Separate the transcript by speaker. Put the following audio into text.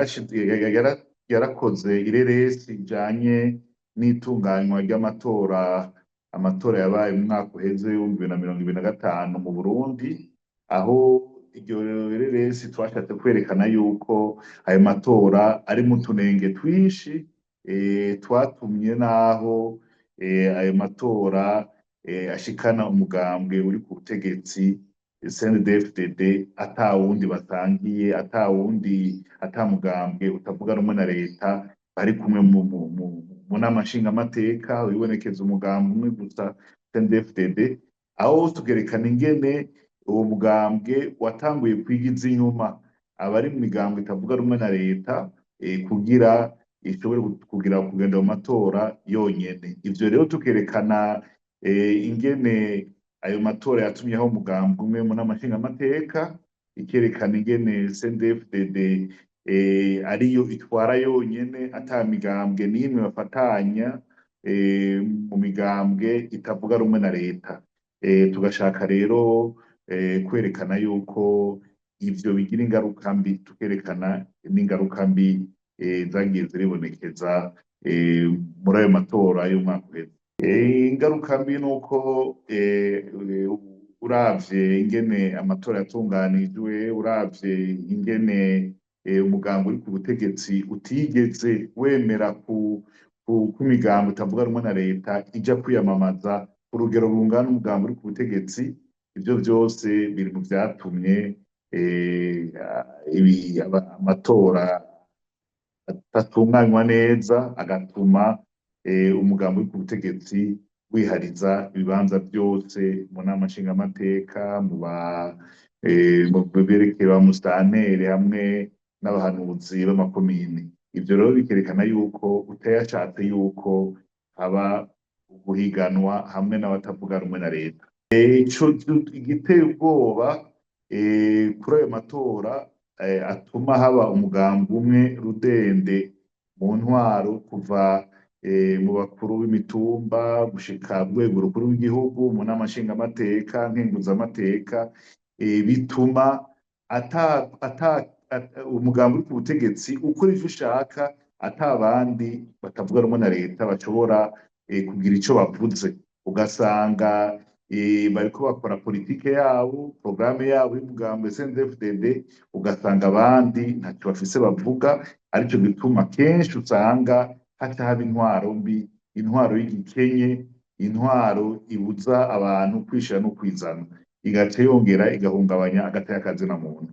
Speaker 1: Senarate yarakoze ireresi ijanye n'itunganywa ry'amatora, amatora yabaye mu mwaka uheze w'2025 mu Burundi, aho iryo reresi twashatse kwerekana yuko ayo matora arimwo utunenge twinshi twatumye naho ayo matora ashikana umugambwe uri ku butegetsi CNDD-FDD atawundi basangiye, atawundi, ata mugambwe utavuga rumwe na leta bari kumwe mu nama nshingamateka, wibonekeza umugambi umwe gusa CNDD-FDD, aho tugerekana ingene uwo mugambwe watanguye kwigiza inyuma abari mu migambwe itavuga rumwe na leta kugira ishobore kugira kugenda mu matora yonyene. Ivyo rero tukerekana ingene ayo matora yatumyeho umugambi umwe mu nama nshingamateka, ikerekana ingene CNDD-FDD ariyo itwara yonyene ata migambwe n'imwe bafatanya mu migambwe itavuga rumwe na leta. Tugashaka rero kwerekana yuko ivyo bigira ingaruka mbi, tukerekana n'ingaruka mbi zagiye ziribonekeza muri ayo matora y'umwaka uheze. Ingaruka mbi nuko uravye ingene amatora yatunganijwe, uravye ingene umugambi uri ku butegetsi utigeze wemera ku imigambo itavuga rumwe na leta ija kwiyamamaza ku rugero rungana n'umugambi uri ku butegetsi, ivyo vyose biri mu vyatumye amatora adatunganywa neza, agatuma umugambi uri ku butegetsi wihariza ibibanza vyose mu nama nshingamateka, mu berekeye ba musitanteri hamwe n'abahanuzi b'amakomine. Ivyo rero bikerekana yuko utayashatse yuko haba guhiganwa hamwe n'abatavuga rumwe na leta. Ico igiteye ubwoba kuri ayo matora atuma haba umugambi umwe rudende mu ntwaro, kuva mu bakuru b'imitumba gushika rwego rukuru rw'igihugu, mu nama nshingamateka, nkenguzamateka, bituma ata umugambi uri ku butegetsi ukora ivyo ushaka, ata bandi batavuga rumwe na leta bashobora kugira ico bavuze, ugasanga bariko bakora politike yabo, porogaramu yabo y'umugambi CNDD-FDD, ugasanga abandi ntaco bafise bavuga. Arico gituma kenshi usanga haca haba intwaro mbi, intwaro y'igikenye, intwaro ibuza abantu kwishira no kwizana, igaca yongera igahungabanya agateka kazina muntu.